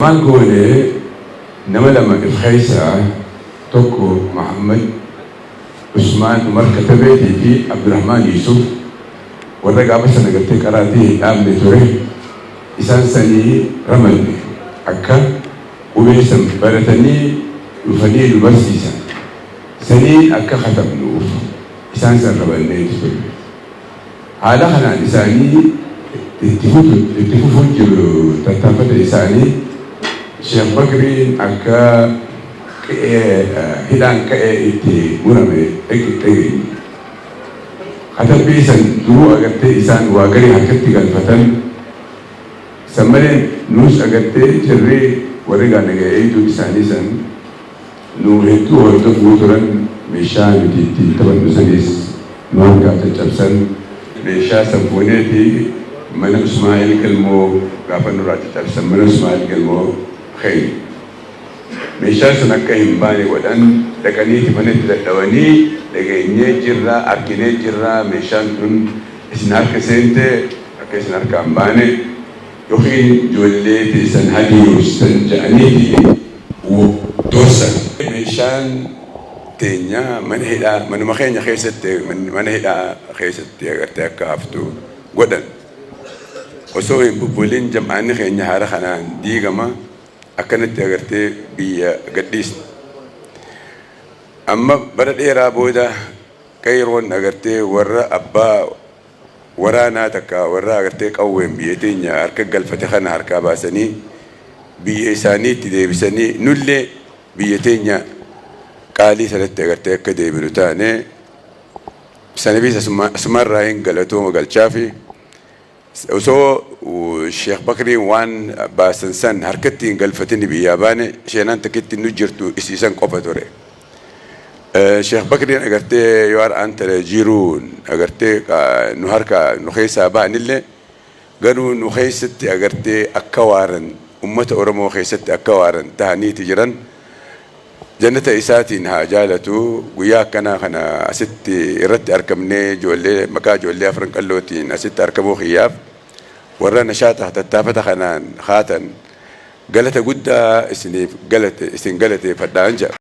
Maal goone, nama lama if keessaa tokko Muhammad Usmaan Umar Katabeetii fi Abdurrahmaan Yusuf, warra gaafa sana gartee qaraatii hin dhaabne ture, isaan sanii ramadne akka qubee san baratanii dhufanii nu barsiisan. Saniin akka katabnuuf isaan san ramadneeti ture. Haala kanaan isaanii itti fufuu jiru tattaafata isaanii. Sheekh Bakriin akka hidhaan ka'ee itti murame dhageenye. Katabbii san duruu agartee isaan waa garii harkatti galfatan. San malee nuus agartee jirri warri gaana eegduu isaanii san nu hedduu hordofuu turan. Meeshaa nuti ittiin taphannu sanis nu harkaa caccabsan. Meeshaa san fuuneeti mana Ismaa'eel Galmoo, gaafa nurraa caccabsan mana Ismaa'eel Galmoo keenya. Meeshaan sun akka hin baane godhan. Dhaqaniiti mana itti dadhabanii, dhageenyee jirraa, arginee jirraa, meeshaan tun isin harka seente akka isin harkaa hin baane yookiin ijoollee teessan hadiyoostan jedhaniiti doorsan. Meeshaan teenya mana hidhaa, manuma keenya keessatti, mana hidhaa keessatti agartee akka haftu godhan. Osoo hin bubbulin jam'aanni keenya haala kanaan diigama, akkanatti agartee biyya gadhiisne. Amma bara dheeraa booda qeeroon agartee warra abbaa waraanaa takka warra agartee qawween biyya teenya harka galfate kana harkaa baasanii biyya isaaniitti deebisanii, nullee biyya teenya qaalii sanatti agartee akka deebinu taane. Sanaafis asumarraa hin galatooma galchaafi. Osoo Sheekh Bakriin waan baasan san harkatti hin galfatini biyyaa baane, sheenaan takkitti nu jirtu isiisan qofa ture. Sheekh Bakriin agartee yoo har'aan tana jiruun agartee nu harka nu keessaa ba'anillee, garuu nu keessatti agartee akka waaran, ummata Oromoo keessatti akka waaran tahaniiti jiran. Jannata isaatiin haa jaalatu. Guyyaa akkanaa kana asitti irratti argamnee ijoollee maqaa ijoollee Afran Qallootiin asitti argamuu kiyyaaf warra nashaata tattaafata kanaan haatan galata guddaa isiniif galate, isin galateeffadhaan jedha.